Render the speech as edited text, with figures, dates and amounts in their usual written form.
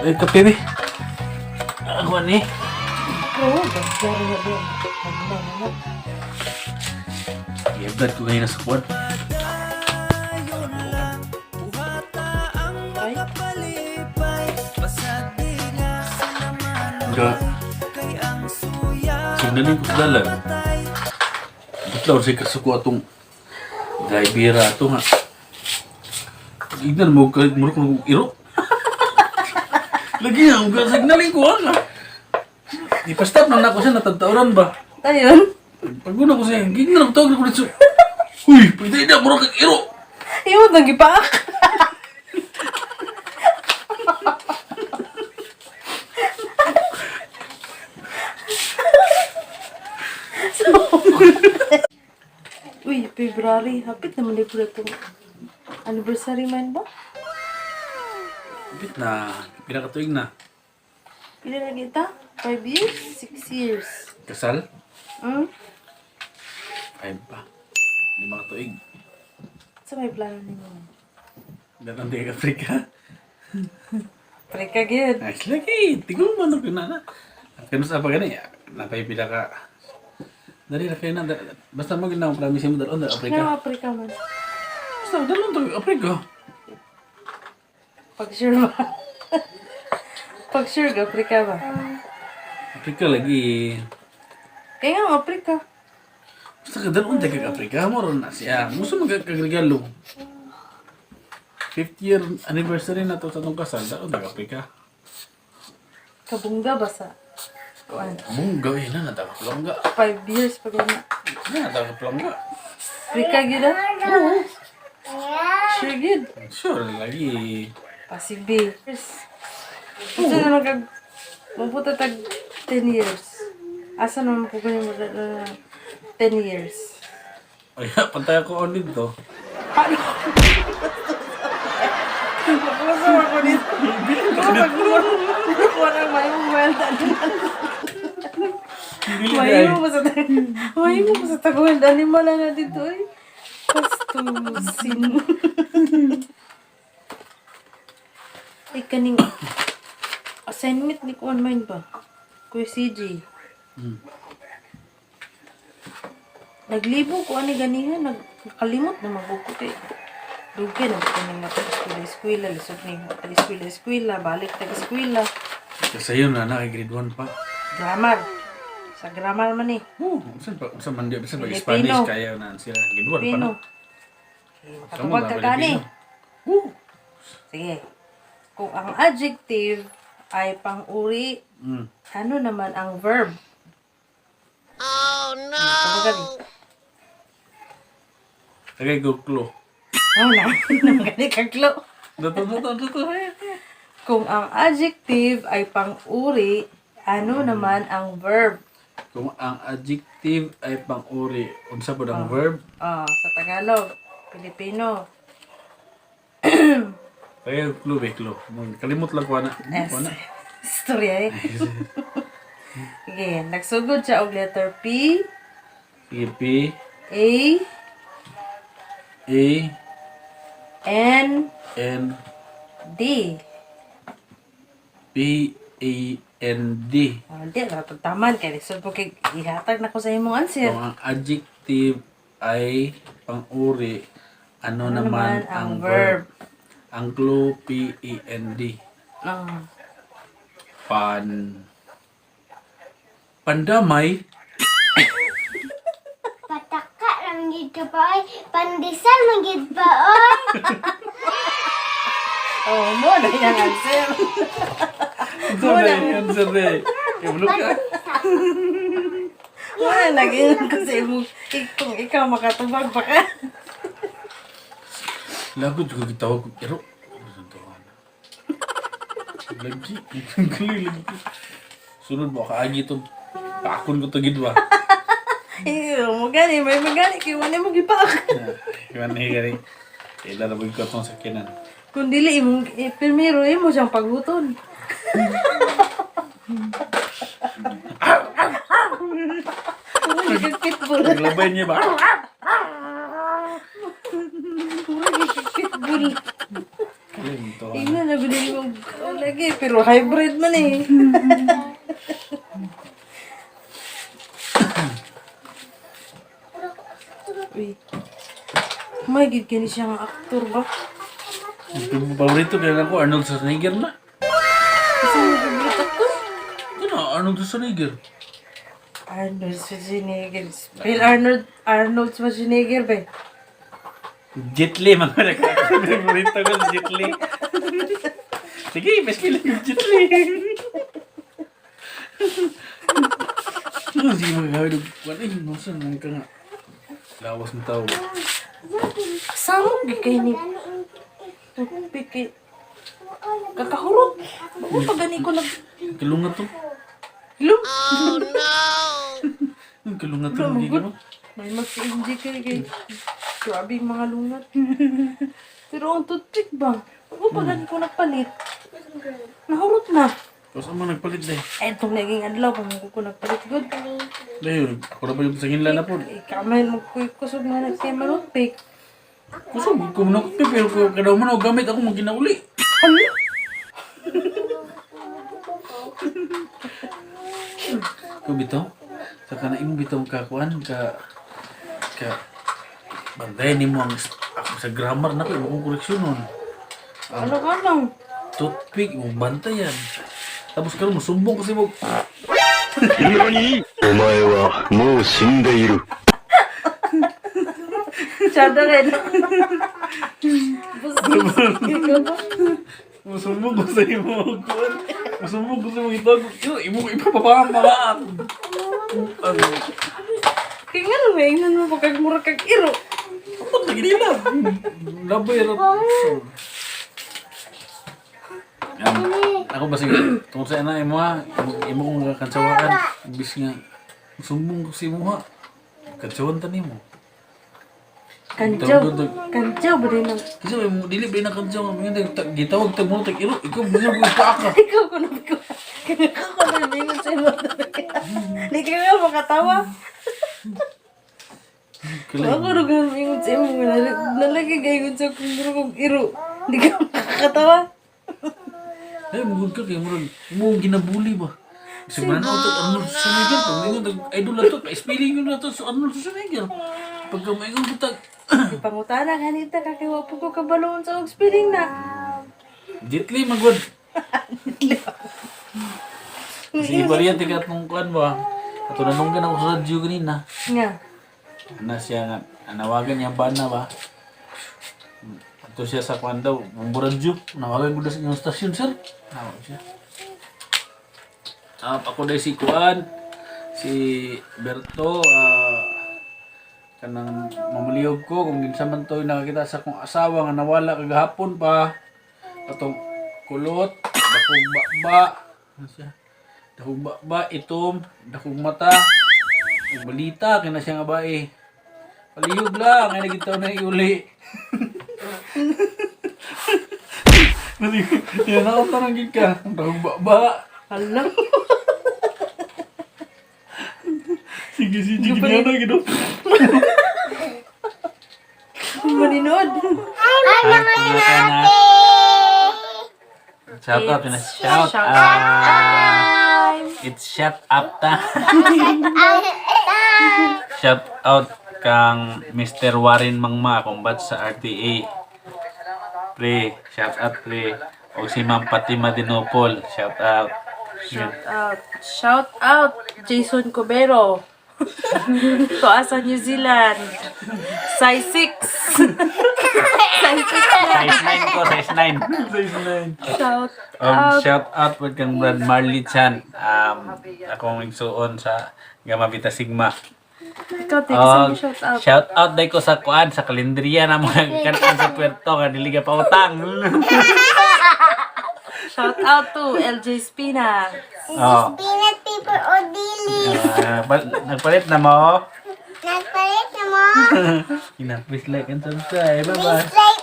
Ay, kape be. Ako ni. Oo, gasyari na din. Ano na na. I-blood ko ngayon sa kwan. Ay, Nga. Signaling ko sa dalan. Butlaw siya kasuko atong driver ato nga. Ignan mo kay murok mo iro. Lagi ang ga signaling ko nga. Ipa-stop na nako siya natagtauran ba. Ayun. Pag una ko siya, gignan ako tawag ko dito. Uy, pwede na murok kag iro. Imo nang gipaak. Uy, February. Hapit naman di po itong anniversary man ba? Bit na, pinakatuig na. Pila na kita? 5 years? 6 years? Kasal? Hmm? 5 pa. Hindi makatuig. Sa may plano ninyo? Datang di Afrika. Preka gyud. Nice lagi. Tigong man ako na na. Kano sa pa gani? Napay pila ka. Dali ra kayo na. Basta mo ginawa promise mo dalon sa Afrika. Nga Afrika man. Basta dalon to Afrika. Pag sure ba? Pag sure ga Afrika ba? Afrika lagi. Kaya nga Afrika. Basta ka dalon ta kag Afrika mo ron na siya. Gusto mo kag regalo. 50th year anniversary na to sa atong kasal. Dalon ta kag Afrika. Kabungga ba sa kuan? Mungga eh na nataka plangga. 5 years pa gani. Na nataka plangga. Afrika gyud ah. Sure gyud. Sure lagi. Pasig B. Gusto na mag mabuta tag 10 years. Asa naman po ganyan mo na 10 years? Ay, pantay ako on dito. Paano? Makuha ako dito. Walang may well done. Bili na Mahimo mo sa mahimo mo sa tagweld animal na dito ay. Pastusin. Ay kaning assignment ni kuan man ba? Kuya CJ. Naglibo ko ani ganihan nag nakalimot na mabuko kay dugay na ko ning matag eskwela eskwela lisod ni matag eskwela eskwela balik tag eskwela Kasi yun na, naka grade 1 pa. Grammar sa grammar man eh. Oh, saan pa, saan man di, saan pa Pilipino. Spanish kaya na sila grade 1 pa Pilipino. na. Okay, makatubag ka gani. Oh. Sige. Kung ang adjective ay pang-uri, ano naman ang verb? Oh, no! Tagay go clue. Oh, na. Gani ka clue. Dato dato dato. Kung ang adjective ay pang-uri, ano naman ang verb? Kung ang adjective ay pang-uri, unsa po ang verb? Oh, sa Tagalog, Pilipino. Tagay go clue be clue. Kalimot lang ko ana. S. Ko ana. Istorya eh. Sige, nagsugod siya og letter P, Sige, P A, A N, N D. P A N D. Oh, di, taman kay lisod po kay ihatag na ko sa imong answer. Kung ang adjective ay pang-uri, ano, naman ang verb? Ang clue, P-E-N-D. Oh. Pan... Pandamay. Pataka lang gid ka pa oy. Pandesal man gid pa oy. Oh, mo na yung answer. Ito na yung answer na eh. Kablo ka. Mo na nag-inom ko sa imong kung ikaw makatubag pa ka. Lagot ko gitawag ko. Pero... Lagi. Lagi. Lagi. Sunod mo, kaagi ito. Pakon ko to gid ba? Eh, mo gani, may magani kay wala mo gipak. Iwan na gani. Ilalabog ko itong sakinan. Kung dili imong eh, primero imo siyang paghuton. Pitbull. Naglabay niya ba? Pitbull. Kalim to. Tawa. Ingnan na gud mo lagi pero hybrid man eh. Uy. May gid kini siya nga aktor ba? Ang paborito kaya lang ko Arnold Schwarzenegger na. Kasi mo favorite actor? Ano, Arnold Schwarzenegger. Arnold Schwarzenegger. Bill Arnold Arnold Schwarzenegger ba? Jet Li, mga nagka-favorito ko si Jet Li. Sige, mas piling yung Jet Li. Ano, sige magagawin ng kuwan eh, nasa nang ka nga. Lawas ng tao ba? Samok gid kay ni toothpick kay kakahurot. Bago pa gani ko nag Kalunga to. Hello? Ang kalunga to, hindi ka no? May mag-PNG kay kay grabe yung mga lungat. Pero ang toothpick ba? Bago pa gani ko nagpalit. Nahurot na. Tapos ang mga nagpalit dahil. Eh, itong naging adlaw, kung ko nagpalit good. Dahil, ako na ba yung sangin na po? Eh, kamay mo ko kusog na nagkaya toothpick. Kusog, kung nakot pero kadaw man ako gamit ako maginauli. Ano? Ikaw bitaw? Sa kana imo bitaw ka kuan ka ka bantayan nimo ang ako sa grammar nako imo kong koreksyon nun. Ano ka lang? Toothpick imong bantayan. Tapos karon mosumbong kasi mo お前はもう死んでいる。 Tsada rin. Basta, ikaw ba? Mosumbong ko sa imo kuan. Mosumbong ko sa imo itawag. Imo imo ipapabaan. Ano? Kaya nga naman, ingnan mo pa kag mura kag iro. Kapag lagi nila. Labay ra. So, ako ba sige, tungkol sa ina imo ha, imo, imo kong kakansawakan, imbis nga, sumbong ko si imo ha, kantsawan ta nimo. Kantsaw. Kantsaw ba din ang... Kasi may mo, dili ba na kantsaw, mga nag gitawag tag mo tag iro, ikaw mga mo pa ka. Ikaw ko na ko. Kaya ko na mingon sa imo. Di ka nga makatawa. Kala, Ako ro ganun mingon sa imo. Nalagi gayon sa kung mura kog iro. Di ka makakatawa. ay mugod ka kay murag, imo ang ginabuli ba. Kasi ba na tag Arnold Schwarzenegger, pag mingon tag idol na to, pa-spelling yun na to sa Arnold Schwarzenegger. Pagka maingon ko tag, Di pangutana ganita ka kay wa po ko kabaloon sa og spelling na. Jet Li magod. Sige, bariyan, tigat mong kuan ba? Ato nanunggan ako sa radyo kanina. Nga. Ana siya nga, anawagan niya ba na ba? Ato siya sa kuan daw, bumbo radyo. Nawagan ko daw sa inyong stasyon, sir. Nawag siya. Ah, ako dahil si Kuan, si Berto, kanang mamuliyog ko kung ginsa man to'y nakakita sa akong asawa nga nawala kagahapon pa atong kulot dakong bakba, ano siya, dakong bakba itom, dakong mata ug balita kay na siya nga bae, palihog lang ay nagitaw na iuli. Yan ako tarang gid ka dakong bakba. Hala. Sige sige gid na gid. Maninod. Hi mga ate! Shout out na shout out. It's shut up ta. Shout out kang Mr. Warren Mangma kumbat sa RTA. Pre, shout out pre. O si Ma'am Fatima Dinopol, shout out. Shout out. Shout out Jason Cubero. Tuwa sa New Zealand. Size 6. Size 6. Size 9 ko, size 9. Size 9. Shout Shout out with kang Brad Marley Chan. Akong igsuon sa Gamma Beta Sigma. Ikaw, Tek, Oh, shout out. shout out day ko sa kuan sa kalendriya na mga kanan sa Puerto nga dili ka pautang. Shout out to LJ Spina. Oh. Peanut paper o dili. Ah, nagpalit na mo. Nagpalit na mo. Ina, please like and subscribe. Bye bye. Please like